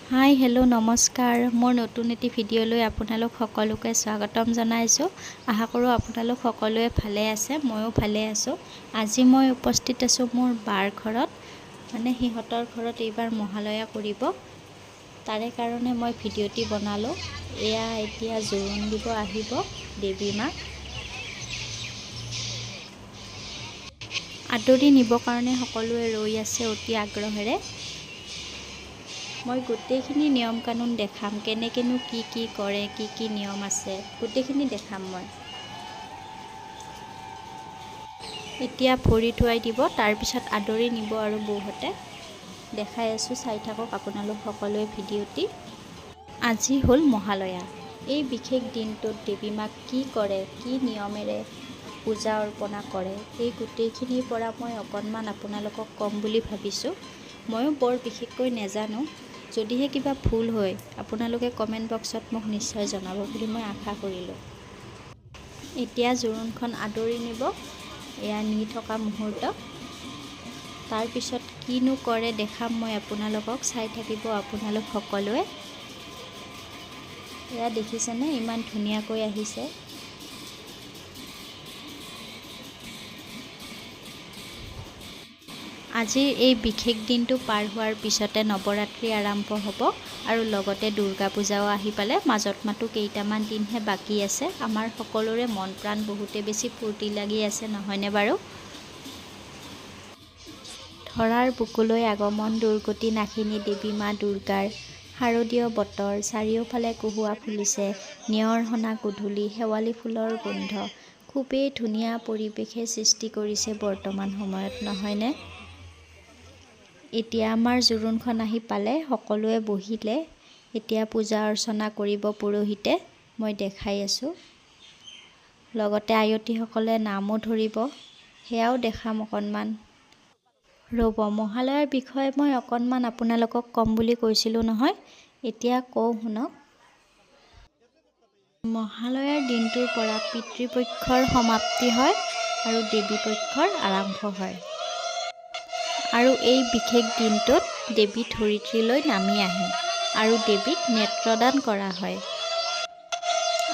হাই, hello', নমস্কাৰ। মোৰ নতুন এটি ভিডিঅ'লৈ আপোনালোক সকলোকে স্বাগতম জনাইছোঁ। আশা কৰোঁ আপোনালোক সকলোৱে ভালে আছে, ময়ো ভালে আছোঁ। আজি মই উপস্থিত আছোঁ মোৰ বাৰ ঘৰত, মানে সিহঁতৰ ঘৰত এইবাৰ মহালয়া কৰিব, তাৰে কাৰণে মই ভিডিঅ'টি বনালোঁ। এয়া এতিয়া জোৰোণ দিব আহিব দেৱী মাক। আদৰি নিবৰ কাৰণে সকলোৱে ৰৈ আছে অতি আগ্ৰহেৰে। মই গোটেইখিনি নিয়ম কানুন দেখাম, কেনেকৈনো কি কি কৰে, কি কি নিয়ম আছে, গোটেইখিনি দেখাম মই। এতিয়া ভৰি ধুৱাই দিব, তাৰপিছত আদৰি নিব আৰু বৌহঁতে। দেখাই আছোঁ, চাই থাকক আপোনালোক সকলোৱে ভিডিঅ'টি। আজি হ'ল মহালয়া। এই বিশেষ দিনটোত দেৱী মাক কি কৰে, কি নিয়মেৰে পূজা অৰ্পণা কৰে, এই গোটেইখিনিৰ পৰা মই অকণমান আপোনালোকক ক'ম বুলি ভাবিছোঁ। ময়ো বৰ বিশেষকৈ নেজানো, যদিহে কিবা ভুল হয় আপোনালোকে কমেণ্ট বক্সত মোক নিশ্চয় জনাব বুলি মই আশা কৰিলোঁ। এতিয়া জোৰোণখন আদৰি নিব, এয়া নি থকা মুহূৰ্ত। তাৰপিছত কিনো কৰে দেখাম মই আপোনালোকক, চাই থাকিব আপোনালোক সকলোৱে। এয়া দেখিছেনে ইমান ধুনীয়াকৈ আহিছে। আজিৰ এই বিশেষ দিনটো পাৰ হোৱাৰ পিছতে নৱৰাত্ৰি আৰম্ভ হ'ব আৰু লগতে দুৰ্গা পূজাও আহি পালে। মাজত মাথো কেইটামান দিনহে বাকী আছে। আমাৰ সকলোৰে মন প্ৰাণ বহুতে বেছি ফূৰ্তি লাগি আছে, নহয়নে বাৰু? ধৰাৰ বুকুলৈ আগমন দুৰ্গতি নাশিনী দেৱী মা দুৰ্গাৰ। শাৰদীয় বতৰ, চাৰিওফালে কহুৱা ফুলিছে, নিয়ৰ সনা গধূলি, শেৱালি ফুলৰ গোন্ধ, খুবেই ধুনীয়া পৰিৱেশে সৃষ্টি কৰিছে বৰ্তমান সময়ত, নহয়নে? এতিয়া আমাৰ জোৰোণখন আহি পালে, সকলোৱে বহিলে। এতিয়া পূজা অৰ্চনা কৰিব পুৰোহিতে, মই দেখাই আছোঁ। লগতে আয়তীসকলে নামো ধৰিব, সেয়াও দেখাম অকণমান। ৰ'ব, মহালয়াৰ বিষয়ে মই অকণমান আপোনালোকক ক'ম বুলি কৈছিলোঁ নহয়, এতিয়া কওঁ শুনক। মহালয়াৰ দিনটোৰ পৰা পিতৃপক্ষৰ সমাপ্তি হয় আৰু দেৱী পক্ষৰ আৰম্ভ হয়। আৰু এই বিশেষ দিনটোত দেৱী ধৰিত্ৰীলৈ নামি আহে আৰু দেৱীক নেত্ৰদান কৰা হয়।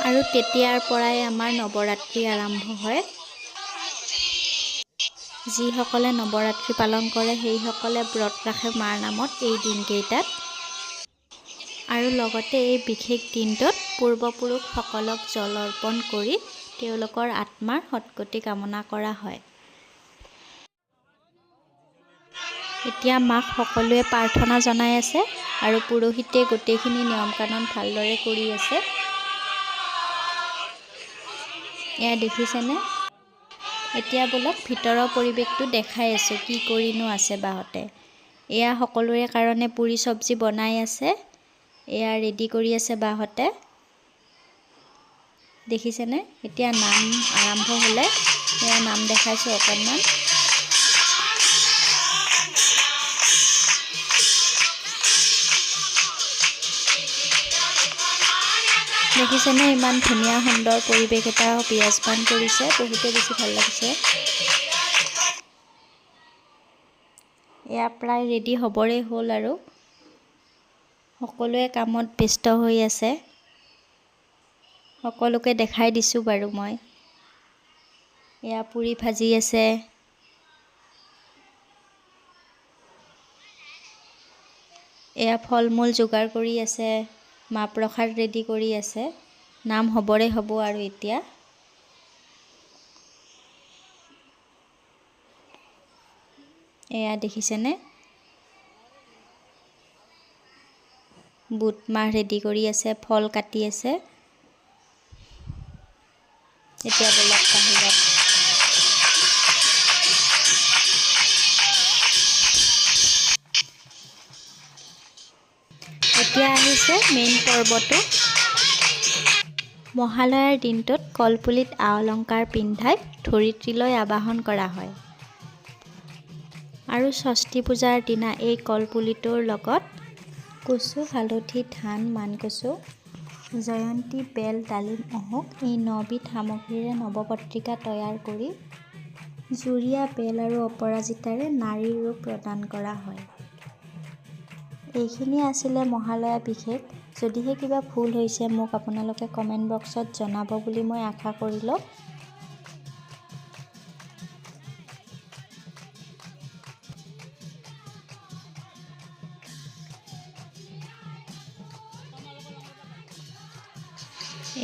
আৰু তেতিয়াৰ পৰাই আমাৰ নৱৰাত্ৰি আৰম্ভ হয়। যিসকলে নৱৰাত্ৰি পালন কৰে সেইসকলে ব্ৰত ৰাখে মাৰ নামত এই দিনকেইটাত। আৰু লগতে এই বিশেষ দিনটোত পূৰ্বপুৰুষসকলক জল অৰ্পণ কৰি তেওঁলোকৰ আত্মাৰ সদ্গতি কামনা কৰা হয়। এতিয়া মাক সকলোৱে প্ৰাৰ্থনা জনাই আছে আৰু পুৰোহিতে গোটেইখিনি নিয়ম কানুন ভালদৰে কৰি আছে। এয়া দেখিছেনে? এতিয়া ব'লক ভিতৰৰ পৰিৱেশটো দেখাই আছোঁ, কি কৰিনো আছে বাহঁতে। এয়া সকলোৰে কাৰণে পুৰি চব্জি বনাই আছে, এয়া ৰেডি কৰি আছে বাহঁতে, দেখিছেনে? এতিয়া নাম আৰম্ভ হ'লে, এয়া নাম দেখাইছোঁ অকণমান। দেখিছেনে ইমান ধুনীয়া সুন্দৰ পৰিৱেশ এটা বিৰাজমান কৰিছে, বহুতে বেছি ভাল লাগিছে। এয়া প্ৰায় ৰেডি হ'বৰে হ'ল আৰু সকলোৱে কামত ব্যস্ত হৈ আছে। সকলোকে দেখাই দিছোঁ বাৰু মই। এয়া পুৰি ভাজি আছে, এয়া ফল মূল যোগাৰ কৰি আছে, মাহ প্ৰসাদ ৰেডি কৰি আছে। নাম হ'বৰে হ'ব আৰু এতিয়া। এয়া দেখিছেনে বুট মাহ ৰেডি কৰি আছে, ফল কাটি আছে। এতিয়া ব'লক বাহিৰত। এতিয়া আহিছে মেইন পৰ্বটো। মহালয়াৰ দিনটোত কলপুলিত আ অলংকাৰ পিন্ধাই ধৰিত্ৰীলৈ আবাহন কৰা হয়। আৰু ষষ্ঠী পূজাৰ দিনা এই কলপুলিটোৰ লগত কচু, হালধি, ধান, মানকচু, জয়ন্তী, বেল, ডালিম, অহোক এই 9বিধ সামগ্ৰীৰে নৱপত্ৰিকা তৈয়াৰ কৰি জুৰীয়া বেল আৰু অপৰাজিতাৰে নাৰীৰ ৰূপ প্ৰদান কৰা হয়। এইখিনিয়ে আছিলে মহালয়া বিশেষ। যদিহে কিবা ভুল হৈছে মোক আপোনালোকে কমেণ্ট বক্সত জনাব বুলি মই আশা কৰিলোঁ।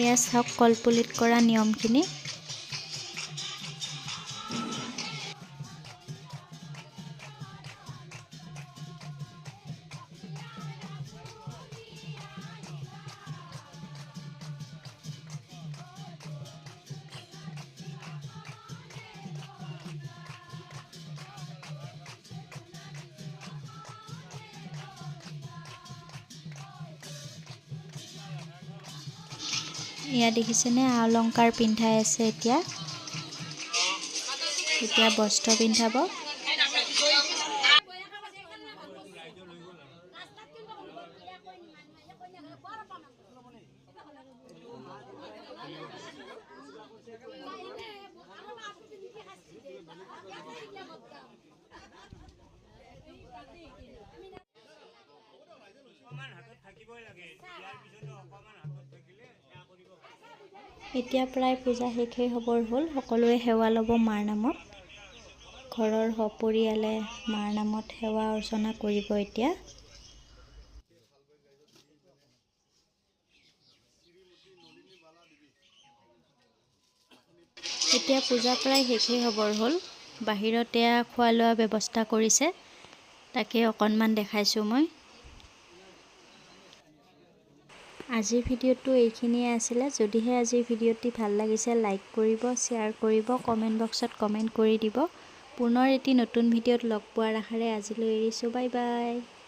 এয়া চাওক কলপুলিত কৰা নিয়মখিনি। এয়া দেখিছেনে অলংকাৰ পিন্ধাই আছে। এতিয়া এতিয়া বস্ত্ৰ পিন্ধাব। এতিয়া প্ৰায় পূজা শেষেই হ'বৰ হ'ল। সকলোৱে সেৱা ল'ব মাৰ নামত। ঘৰৰ সপৰিয়ালে মাৰ নামত সেৱা অৰ্চনা কৰিব এতিয়া। এতিয়া পূজা প্ৰায় শেষেই হ'বৰ হ'ল। বাহিৰত এয়া খোৱা লোৱা ব্যৱস্থা কৰিছে, তাকে অকণমান দেখাইছোঁ মই। আজিৰ ভিডিঅ'টো এইখিনিয়ে আছিলে। যদিহে আজিৰ ভিডিঅ'টি ভাল লাগিছে লাইক কৰিব, শ্বেয়াৰ কৰিব, কমেণ্ট বক্সত কমেণ্ট কৰি দিব। পুনৰ এটি নতুন ভিডিঅ'ত লগ পোৱাৰ আশাৰে আজিলৈ এৰিছোঁ। Bye bye.